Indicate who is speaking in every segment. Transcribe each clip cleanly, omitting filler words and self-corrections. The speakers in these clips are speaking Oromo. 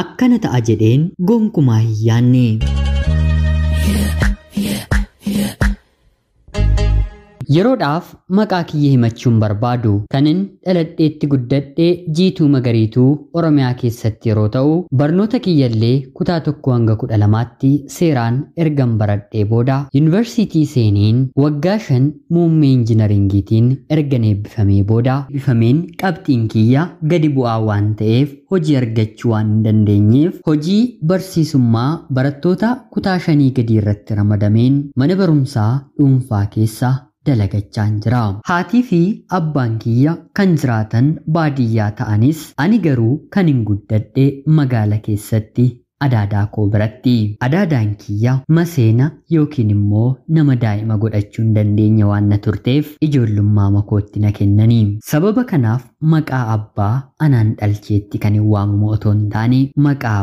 Speaker 1: Akkana ta'a jedheen gonkumaa hin yaanne. Yeroodhaaf maqaa kiyya himachuun barbaadu kanin dhaladheetti guddadhee Jiituu Magariituu Oromiyaa keessatti yeroo ta'u, barnoota kiyyallee kutaa 1 hanga 12tti seeraan ergan baradhee booda yuunivarsiitii seeneen waggaa 5 muummee injinaringiitiin ergan eebbifamee booda eebbifameen qabxiin kiyya gadi bu'aa waan ta'eef hojii argachuu waan hin dandeenyeef hojii barsiisummaa barattoota kutaa 5 gadii irratti ramadameen mana barumsaa dhuunfaa keessa dalagachaan jira. Haatii fi abbaan kiyya kan jiraatan baadiyyaa ta'anis ani garuu kan hin guddadhe magaala keessatti adaadaa koo biratti. Adaadaan kiyya maseena yookiin immoo nama daa'ima godhachuu hin dandeenye waan na turteef ijoollummaa makootti na kennanii. Sababa kanaaf maqaa abbaa anaan dhalcheetti kan hin waamamu otoo hin taane maqaa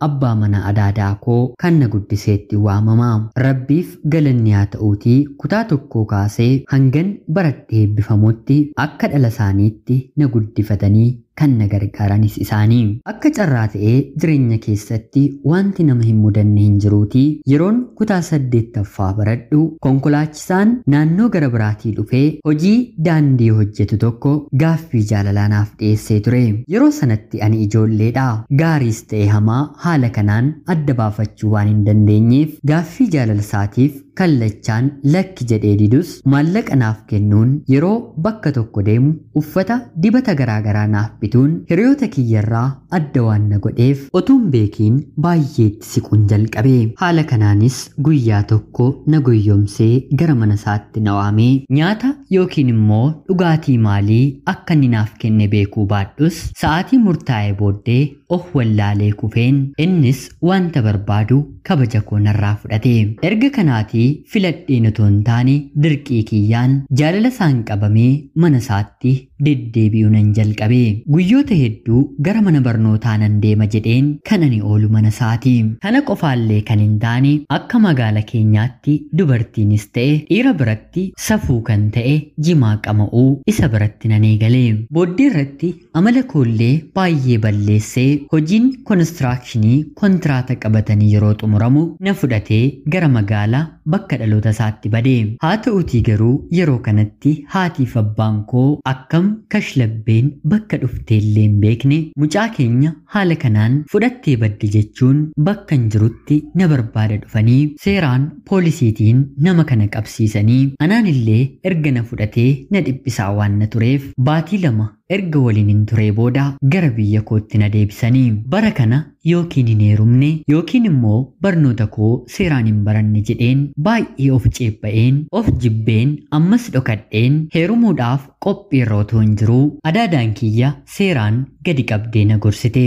Speaker 1: abbaa mana adaadaa koo kan na guddiseetti waamama. Rabbiif galanni haa ta'uutii kutaa 1 kaasee hangan baradhee eebbifamutti akka dhala isaaniitti na guddifatanii kan na gargaaranis isaanii. Akka carraa ta'ee jireenya keessatti wanti nama hin mudanne hin jiruutii yeroon kutaa 8ffaa baradhu konkolaachisaan naannoo gara biraatii dhufee hojii daandii hojjetu tokko gaaffii jaalalaa naaf dhiyeessee ture. Yeroo sanatti ani ijoolleedha. Gaariis ta'e hamaa haala kanaan adda baafachuu waan hin dandeenyeef gaaffii jaalala isaatiif kallachaan lakki jedhee didus maallaqa naaf kennuun yeroo bakka tokko deemu uffata dibata garaagaraa naaf bituun hiriyoota kiyyarraa adda waan na godheef otuun beekiin baay'eetti siquun jalqabe. Haala kanaanis guyyaa tokko na goyyomsee gara mana isaatti na waamee nyaata yookiin immoo dhugaatii maalii akka inni naaf kenne beekuu baadhus sa'aatii murtaa'e booddee of wallaalee kufeen innis wanta barbaadu kabaja koo narraa fudhate. Erga kanaatii filadheen otoo hin taane dirqii kiyyaan jaalala isaan qabamee mana isaatti deddeebi'uu nan jalqabe. Guyyoota hedduu gara mana barnootaa nan deema jedheen kan ani oolu mana isaati. Kana qofaallee kan hin taane akka magaala keenyaatti dubartiinis ta'e dhiira biratti safuu kan ta'e jimaa qama'uu isa biratti nan eegale. Booddee irratti amala koollee baay'ee balleessee hojiin konistiraakshini kontiraata qabatanii yeroo xumuramu na fudhatee gara magaalaa bakka dhaloota isaatti bade. Haa ta'uutii garuu yeroo kanatti haatiif abbaan koo akkam kashlabbeen bakka dhufteellee hin beekne mucaa keenya haala kanaan fudhattee badde jechuun bakka hin jirutti na barbaada dhufanii seeraan poolisiitiin nama kana qabsiisanii anaan illee erga na fudhatee na dhiphisaa waan na tureef baatii 2 erga waliin hin turee booda gara biyya kootti na deebisanii. Bara kana yookiin hin heerumne yookiin immoo barnoota koo seeraan hin baranne jedheen baay'ee of ceepha'een of jibbeen ammas dhokadheen heerumuudhaaf qophiirra otoo hin jiruu adaadaan kiyya seeraan gadi qabdee na gorsite.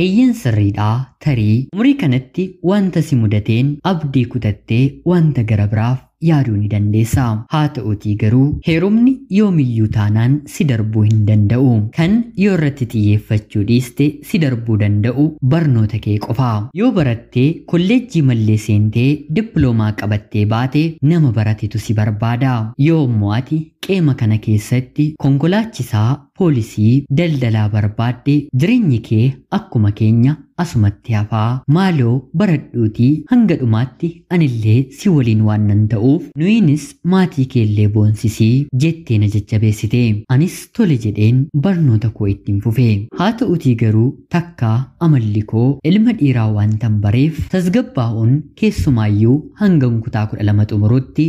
Speaker 1: Eeyyeen sirriidhaa tarii umurii kanatti wanta si mudateen abdii kutattee wanta gara biraaf yaaduu ni dandeessa. Haa ta'uutii garuu heerumni yoomiyyuu taanaan si darbuu hin danda'u. Kan yoo irratti xiyyeeffachuu dhiiste si darbuu danda'u barnoota kee qofa. Yoo barattee kolleejjii mallee seentee dippiloomaa qabattee baate nama baratetu si barbaada. Yoo immoo ati qeema kana keessatti konkolaachisaa, poolisii, daldalaa barbaadde jireenyi kee akkuma keenya asumatti hafaa. Maaloo baradhuutii hanga dhumaatti anillee si waliin waan nan ta'uuf nuyinis maatii keellee boonsisii jettee na jajjabeessite. Anis tole jedheen barnoota koo ittiin fufe. Haa ta'uutii garuu takkaa amalli koo ilma dhiiraa waan tan bareef tasgabbaa'uun keessumaayyuu hangan kutaa 12 xumurutti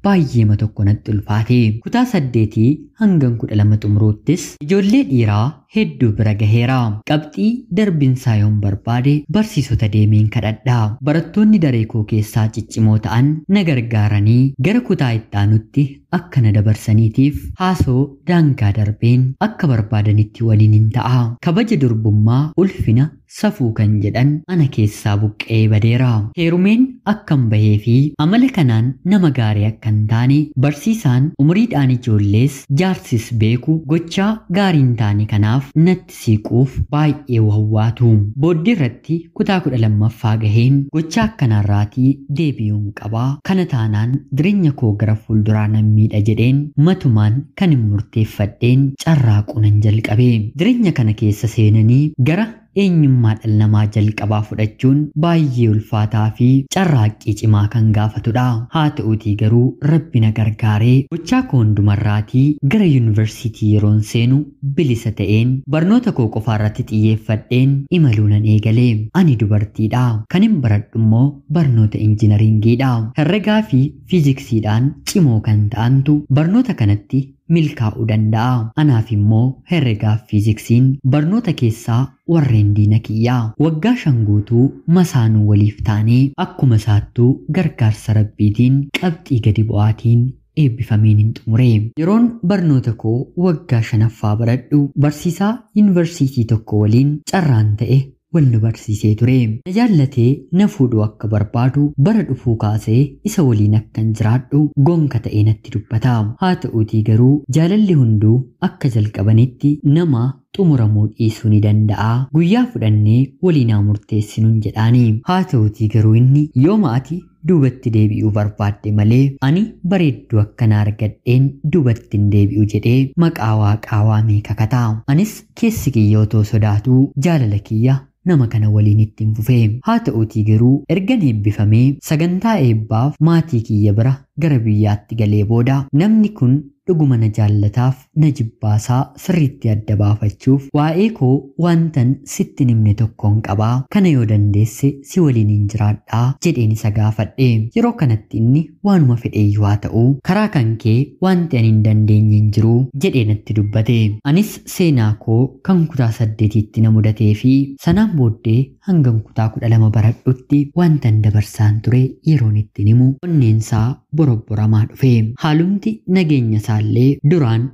Speaker 1: baay'eema tokko natti ulfaate. Kutaa 8 hangan 12 xumuruuttis ijoollee dhiiraa hedduu bira gaheera. Qabxii darbinsaa yoon barbaade barsiisota deemeen kadhadha. Barattoonni daree koo keessaa ciccimoo ta'an na gargaaranii gara kutaa itti aanutti akka na dabarsaniitiif haasoo daangaa darbeen akka barbaadanitti waliin hin ta'a. Kabaja durbummaa, ulfina, safuu kan jedhan ana keessaa buqqee badeera. Heerumeen akkan bahee fi amala kanaan nama gaarii akka hin taane barsiisaan umuriidhaan ijoollees jaarsis beeku gochaa gaarii hin taane kanaaf fuudhuudhaaf natti siiquuf baay'ee wawwaatu. Booddee irratti kutaa 12ffaa gaheen gocha akkanaarraatii deebi'uun qabaa. Kana taanaan jireenya koo gara fuulduraa nan miidha jedheen matumaan kan hin murteeffadheen carraaquu nan jalqabe. Jireenya kana keessa seenanii gara eenyummaa dhala namaa jalqabaa fudhachuun baay'ee ulfaataa fi carraaqqii cimaa kan gaafatudha. Haa ta'uutii garuu Rabbi na gargaaree gochaa koo hundumarraatii gara yuunivarsiitii yeroon seenu bilisa ta'een barnoota koo qofaarratti xiyyeeffadheen imaluu nan eegale. Ani dubartiidha. Kan hin baradhu immoo barnoota injinaringiidha. Herregaa fi fiiziksiidhaan cimoo kan ta'antu barnoota kanatti milkaa'uu danda'a. Anaaf immoo herregaa fi fiiziksiin barnoota keessaa warreen diina kiyyaa. Waggaa 5 guutuu masaanuu waliif taanee akkuma isaattuu gargaarsa Rabbiitiin qabxii gadi bu'aatiin eebbifameen hin xumure. Yeroon barnoota koo waggaa 5ffaa baradhu barsiisaa yuunivarsiitii tokko waliin carraan ta'e wal nu barsiisee ture. Na jaallatee na fuudhuu akka barbaadu bara dhufuu kaasee isa waliin akkan jiraadhu gonka ta'ee natti dubbata. Haa ta'uutii garuu jaalalli hunduu akka jalqabanitti nama xumuramuu dhiisuu ni danda'a. Guyyaa fudhannee waliin haa murteessinuun jedhaani. Haa ta'uutii garuu inni yooma ati duubatti deebi'uu barbaadde malee ani bareedduu akkana argadheen duubatti hin deebi'u jedhee maqaa waaqaa waamee kakata. Anis keessi kiyya otoo sodaatuu jaalala kiyya nama kana waliin ittiin fufe. Haa ta'uutii garuu ergan eebbifamee sagantaa eebbaaf maatii kiyya bira gara biyyaatti galee booda namni kun dhuguma na jaallataaf na jibbaasaa sirriitti adda baafachuuf waa'ee koo wantan sitti himne tokkoon qabaa, kana yoo dandeesse si waliin hin jiraadhaa jedheen isa gaafadhe. Yeroo kanatti inni waanuma fedheeyyuu haa ta'u karaa kan kee wanti ani hin dandeenye hin jiru jedhee natti dubbate. Anis seenaa koo kan kutaa 8tti na mudatee fi sanaan booddee hangan kutaa 12 baradhutti wantan dabarsaan ture yeroon ittiin himu onneensaa borobboramaa dhufe. Haalumti nageenya isaallee duraan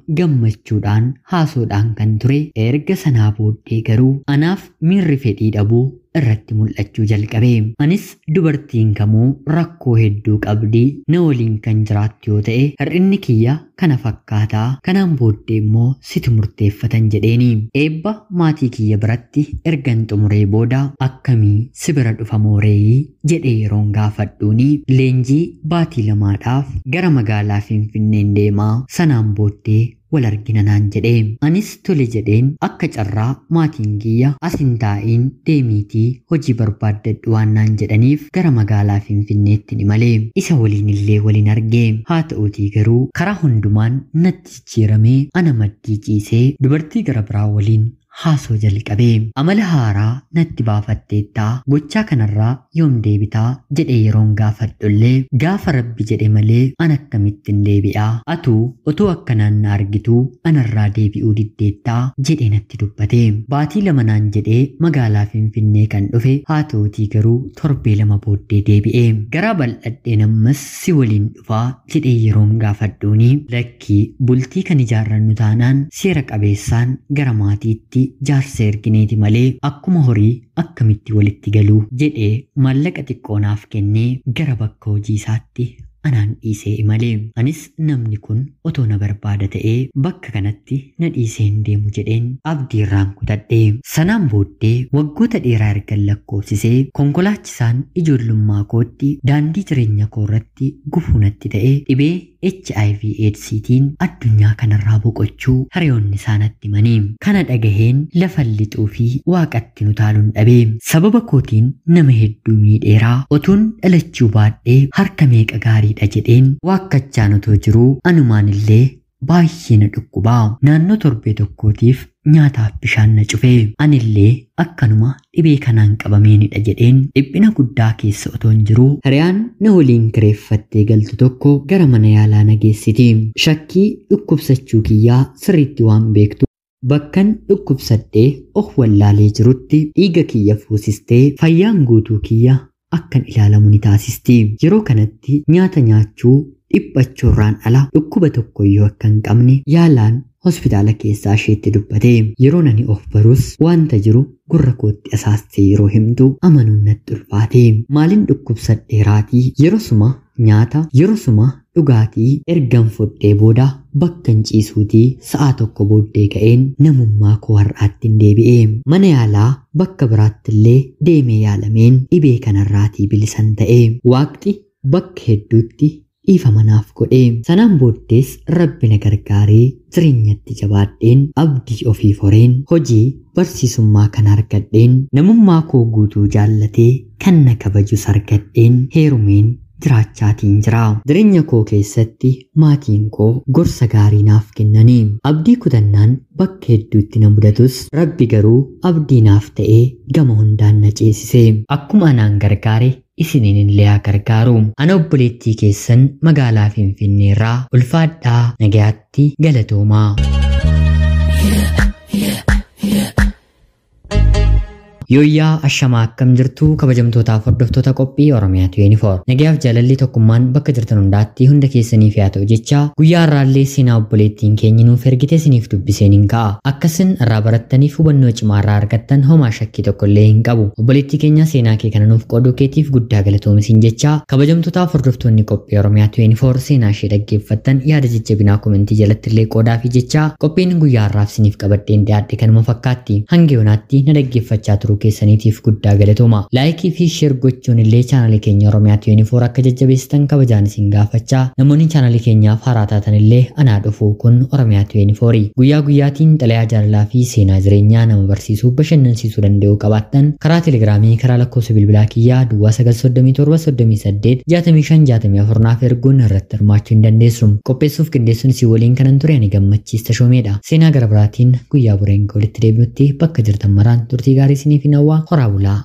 Speaker 1: gammachuudhaan haasoodhaan kan ture erga sanaa booddee garuu anaaf miirri fedhii dhabuu irratti mul'achuu jalqabe. Anis dubartiin kamuu rakkoo hedduu qabdi, na waliin kan jiraattu yoo ta'e hir'inni kiyya kana fakkaataa, kanaan booddee immoo situ murteeffatan jedheeni. Eebba maatii kiyya biratti ergan xumuree booda akkamii si bira dhufa mooreeyii jedhee yeroon gaafadhuuni leenjii baatii 2dhaaf gara magaalaa Finfinneen deemaa, sanaan booddee wal argina naan jedhee. Anis tole jedheen akka carraa maatiin kiyya as hin taa'iin deemiitii hojii barbaaddadhu waan naan jedhaniif gara magaalaa Finfinneetti ni malee isa waliin illee waliin argee. Haa ta'uutii garuu karaa hundumaan natti jijjiiramee ana maddii ciisee dubartii gara biraa waliin haasoo jalqabee. Amala haaraa natti baafatteettaa, gochaa kanarraa yoom deebitaa jedhee yeroon gaafadhullee gaafa Rabbi jedhe malee an akkamittiin deebi'aa, atuu otoo akkanaan na argituu anarraa deebi'uu diddeettaa jedhee natti dubbate. Baatii 2 naan jedhee magaalaa Finfinnee kan dhufe, haa ta'uutii garuu torbee 2 booddee deebi'e. Garaa bal'adheen ammas si waliin dhufaa jedhee yeroon gaafadhuuni lakkii bultii kan ijaarrannu taanaan seera qabeessaan gara maatiitti jaarsa ergineeti malee akkuma horii akkamitti walitti galuu jedhee maallaqa xiqqoo naaf kennee gara bakka hojii isaatti anaan dhiisee imale. Anis namni kun otoo na barbaada ta'ee bakka kanatti na dhiisee hin deemu jedheen abdii irraan kutadhe. Sanaan booddee waggoota dheeraa ergan lakkoofsisee konkolaachisaan ijoollummaa kootti daandii jireenya koo irratti gufuu natti ta'e dhibee HIV AIDStiin addunyaa kanarraa boqochuu hiriyoonni isaa natti himanii. Kana dhagaheen lafa lixuu fi waaqatti nu taaluun dhabe. Sababa kootiin nama hedduu miidheeraa, otuun dhalachuu baadhee harka meeqa gaariidha jedheen waakkachaan otoo jiruu anumaan illee baay'ee na dhukkubaa. Naannoo torbee tokkootiif nyaataaf bishaan na cufe. Anillee akkanuma dhibee kanaan qabameenidha jedheen dhiphina guddaa keessa otoon jiruu hiriyaan na waliin kireeffattee galtu tokko gara mana yaalaa na geessiti. Shakkii dhukkubsachuu kiyyaa sirriitti waan beektu bakkan dhukkubsadhee of wallaalee jirutti dhiiga kiyya fuusistee fayyaan guutuu kiyya akkan ilaalamu ni taasisti. Yeroo kanatti nyaata nyaachuu dhiphachuurraan ala dhukkuba tokkoyyuu akka hin qabne yaalaan hospitaala keessaa isheetti dubbate. Yeroo nani of barus wanta jiru gurra kootti asaastee yeroo himtu amanuun natti ulfaate. Maaliin dhukkubsadheeraatii? Yerosuma nyaata, yerosuma dhugaatii ergan fudhee booda bakka hin ciisuutii sa'a tokko booddee ka'een namummaa koo har'aatti hin deebi'e. Mana yaalaa bakka biraattillee deemee yaalameen dhibee kanarraatii bilisan ta'e. Waaqni bakka hedduutti dhiifama naaf godhe. Sanaan booddees Rabbi na gargaaree jireenyatti jabaadheen abdii ofii foreen hojii barsiisummaa kana argadheen namummaa koo guutuu jaallatee kan na kabajus argadheen heerumeen jiraachaatiin jira. Jireenya koo keessatti maatiin koo gorsa gaarii naaf kennanii abdii kutannaan bakka hedduutti na mudatus Rabbi garuu abdii naaf ta'ee gama hundaan na ceesise. Akkuma anaan gargaare isiniin illee haa gargaaru. Ana obboleettii keessan magaalaa Finfinneerraa ulfaadhaa nagayaatti galatoomaa. Yooyyaa ashamaa akkam jirtu kabajamtootaaf hordoftoota qophii Oromiyaa 24. Nagayaaf jaalalli tokkummaan bakka jirtan hundaatti hunda keessaniif haa ta'u jecha guyyaa har'aallee seenaa obboleettiin keenya nuuf ergite isiniif dubbiseen hin ka'a. Akkasin irraa barattaniif hubannoo cimaa irraa argattan homaa shakkii tokko illee hin qabu. Obboleettii keenya seenaa kee kana nuuf qooduu keetiif guddaa galatoomi jecha kabajamtootaaf hordoftoonni qophii Oromiyaa 24 seenaa ishee dhaggeeffattan yaada jajjabinaa komentii jalatti illee qoodaafi jecha qophiin guyyaa har'aaf isiniif qabadheen dhiyaadhe kanuma fakkaatti. Hanga yoonaatti na dhaggeeffachaa turuu keessaniitiif guddaa galatooma. Laayikii fi sheer gochuun illee chaanalii keenya Oromiyaa 24 akka jajjabeessitan kabajaan isin gaafachaa namoonni chaanalii keenyaaf haaraa taatan illee anaa dhufu kun Oromiyaa 24. Guyyaa guyyaatiin xalayaa jaalalaa fi seenaa jireenyaa nama barsiisuu bashannansiisuu danda'u qabaattan karaa telegiraamii karaa lakkoofsa bilbilaa kiyyaa duwwaa 937 38 65 64 naaf erguun irratti hirmaachuu hin dandeessu. Qopheessuuf qindeessuun si waliin kanan ture ani Gammachiis Tashoomeedha. Seenaa gara biraatiin guyyaa boreen walitti deebinutti bakka jirtan maraan turtii gaarii isiniif hin hawwa horaa bulaa.